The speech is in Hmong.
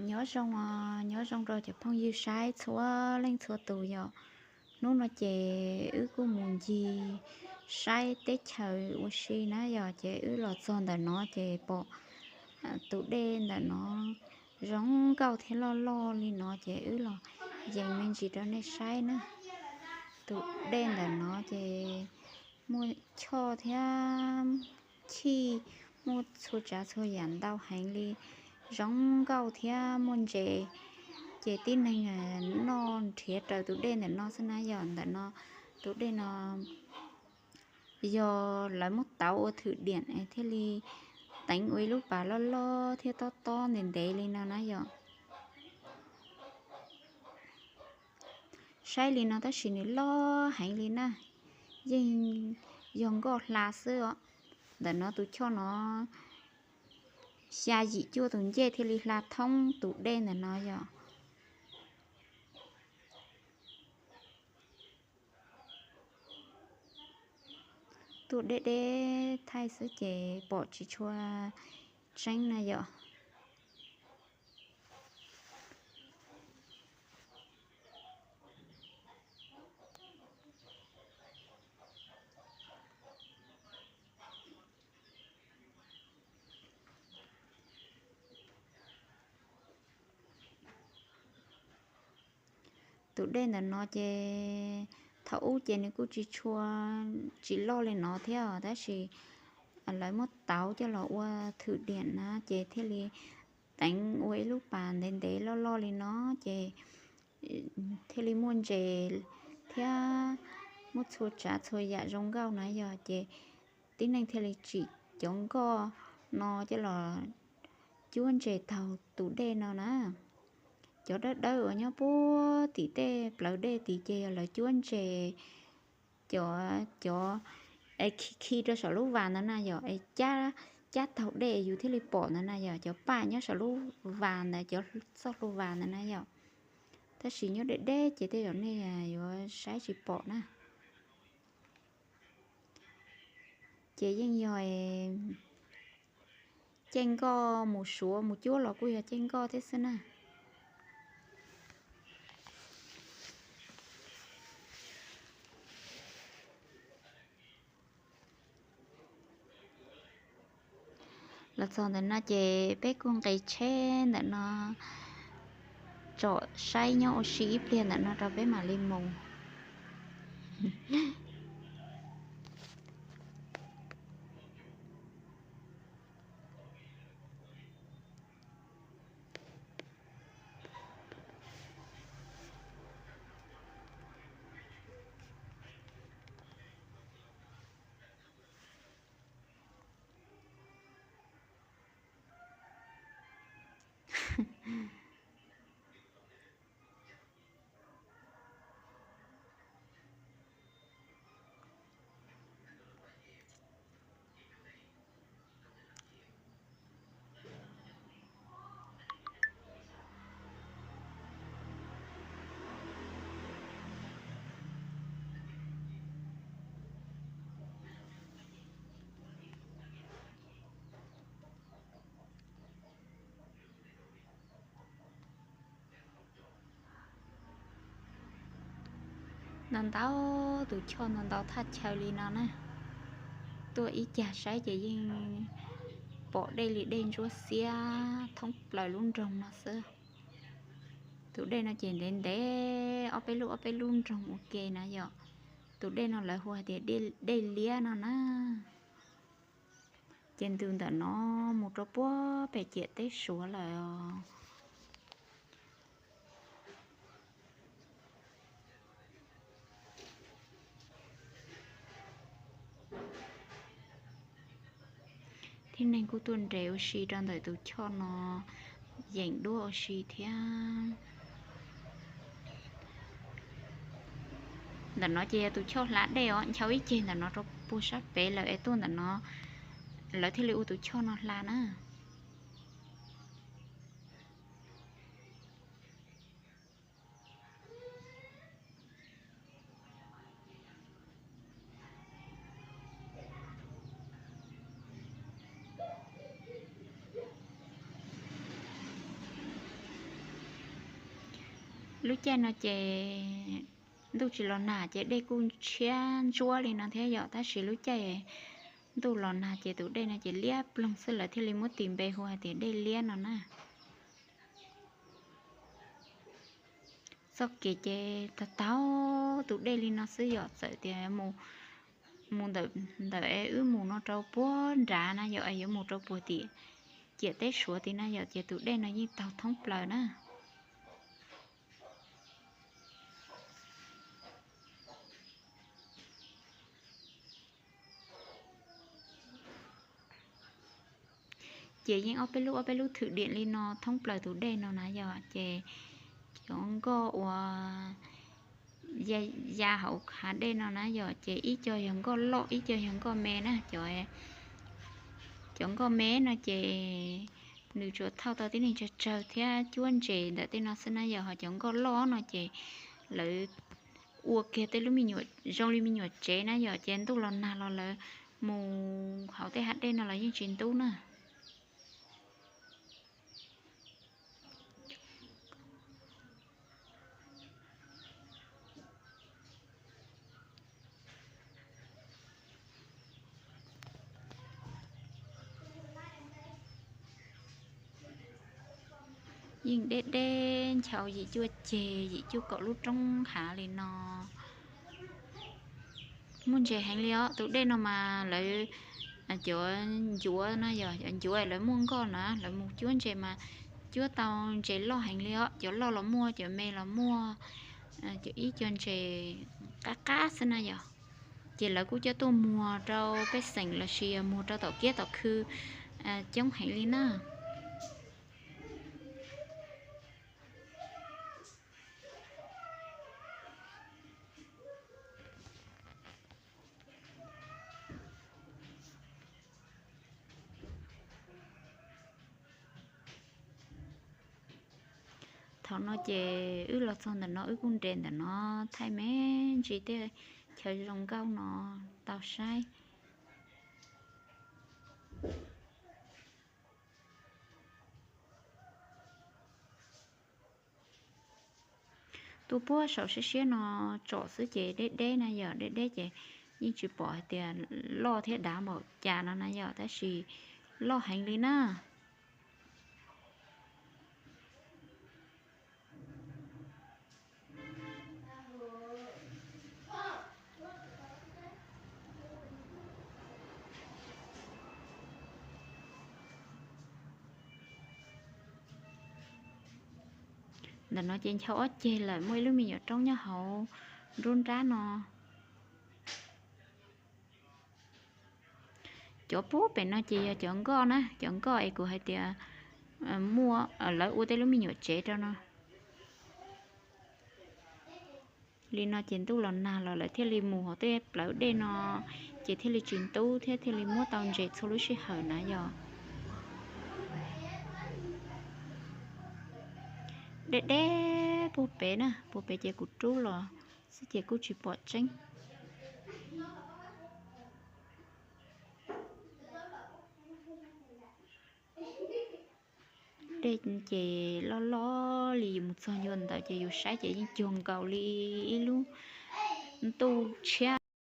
Nyob zoo, nyob zoo rau cov phooj ywg saib txhua leej txhua tus yom. Hnub no ces wb kuj mus ncig saib teb chaws ua si na yom, ces wb los txog ntawm no ces pom tus dej ntawm no zoo nkauj thiab loj loj li no ces wb los yees me ntsis rau nej saib na. Tus dej ntawm no ces muaj choj thiab chij, muaj txhua tsav txhua yam ntau heev li, zoo nkauj thiab muaj ntses. Ces tib neeg noj nrhiav raws tus dej ntawm no xwb na yom. Ntawm no tus dej no yog lawv muab tauv ua thwm diam thiaj li teev ua ib lub pas loj loj thiab tob tob ntev ntev li no na yom. Saib li no tab sis nws loj heev li na, yeej yog nkoj hla xwb os. Ntawm no tus choj no xya yim cuaj tus ncej thiaj li hla thoob tus dej ntawm no yom. Tuaj deb deb thaij xwb ces pom tsis tshua tseeb na yom. Tus dej ntawm no ces thaum ub ces nws kuj tsis tshua, tsis loj li no thiab os, tab sis lawv muab tauv coj los ua thwm diam na ces thiaj li teev ua ib lub pas ntev ntev loj loj li no ces thiaj li muaj ntses thiab muaj txhua tsav txhua yam zoo nkauj na yog ces tib neeg thiaj li tsim cov nkoj no coj los cuab ntses taug tus dej no na. Cov dawb dawb uas nyob puag tim tej plawv dej tid ces yog lawv cuab ntses, cov, cov es khi khi rau saum lub vas ntawd na yom, es cab, cab taug dej yus thiaj li pom ntawd na yom, cov paj nyob saum lub vas ntawd, cov txoj hlua vas ntawd na yom. Tab sis nyob deb deb ces tej zaum nej yuav saib tsis pom na. Ces yeej yog caij nkoj mus suav mus cuab los kuj yog caij nkoj thiab xwb na. Los txog ntawm no ces peb kuj nqis tsheb ntawm no tsom saib nyob ua si ib pliag ntawm no rau peb mam li mus. Ntau ntau tus choj ntau ntau thaj chaw li no na. Tuaj ib cag saib ces yeej pom dej li dej ntsuab xiab thoob plaws lub nroog no xwb. Tus dej no ces ntev ntev ob peb lub ob peb lub nroog ua ke na yom. Tus dej no lawv hu hais tias dej liab no na. Ces ntws ntawm no mus rau puag pem ciam teb Suav lawm os. Tib neeg kuj tuaj nres ua si rau ntawm tus choj no, yeem duab ua si thiab. Ntawm no ces yog tus choj hla dej os, nchaw ib ceg ntawm no rau puag sab pem lawm es tuaj ntawm no lawv thiaj li ua tus choj no hla na. Lub caij no ces ntuj tsis los nag ces dej kuj tshiab ntsuab li no thiab yom, tab sis lub caij ntuj los nag ces tus dej no ces liab ploog xwb, lawv thiaj li muab tis npe hu hais tias dej liab no na. Txoj kev ces taug taug tus dej li no xwb yom, txawm tias mus ntawm, ntawm es wb mus no rau puag nrad na yom, es yuav mus rau puag tim ciam teb Suav tid na yom, ces tus dej no yeej taug thoob plaws na. Ces yeej ob peb lub, ob peb lub thwm diam li no thoob plaws tus dej no na yom, ces cov nkoj uas ya, ya hauv hav dej no na yom, ces ib co yog nkoj loj, ib co yog nkoj me na. Cov nkoj me no ces nws tsuas thauj tau tib neeg tsawg tsawg thiab cuab ntses ntawm tej no xwb na yom, ho cov nkoj loj no ces lawv ua kiag tej lub me nyuam zoo li me nyuam tsev na yom, ces ntuj los nag los lawv mus hauv tej hav dej no los yeej tsis ntub na. Yeej deb deb nchaus yim cuaj ceg yim cuaj kaum lub roob hav li no. Muaj ntses heev li os, tus dej no mas lawv, cov ncuav no yog cov ncuav lawv muaj nkoj na, lawv mus cuab ntses mas cuab tau ntses loj heev li os, cov loj los muaj, cov me los muaj, cov ib co ntses qab qab xwb na yom. Ces lawv kuj coj tuaj muag rau pej xeem los sis yog muag rau tom kiab tom khw coob heev li na. Thaum no ces wb los txog ntawm no, wb kuj nres ntawm no thaij me ntsis tej chaw zoo nkauj no tau saib. Tuaj puag saum siab siab no tsom xwb ces deb deb na yom, deb deb ces yeej tsis pom hais tias loj thiab dav npaum cas no na yom, tab sis loj heev li na. Ntawm no ces nchaw ob ceg lawm, muaj ib lub me nyuam roob nyob hauv nruab nrab no. Cov puag pem no ces yog cov nkoj na, cov nkoj es kuv hais tias muaj, lawv ua tej lub me nyuam tsev rau no. Li no ces ntuj los nag los lawv thiaj li mus hauv tej plawv dej no, ces thiaj li tsis ntub thiab thiaj li muab tau ntses txhua lub sij hawm na yom. Deb deb puag pem na, puag pem ces kuv rub los xwb ces kuj tsis pom tseeb. Dej ces loj loj li, yus mus txog ncua ntawd ces yus saib ces yeej cuag nkaus li ib lub ntuj tshiab.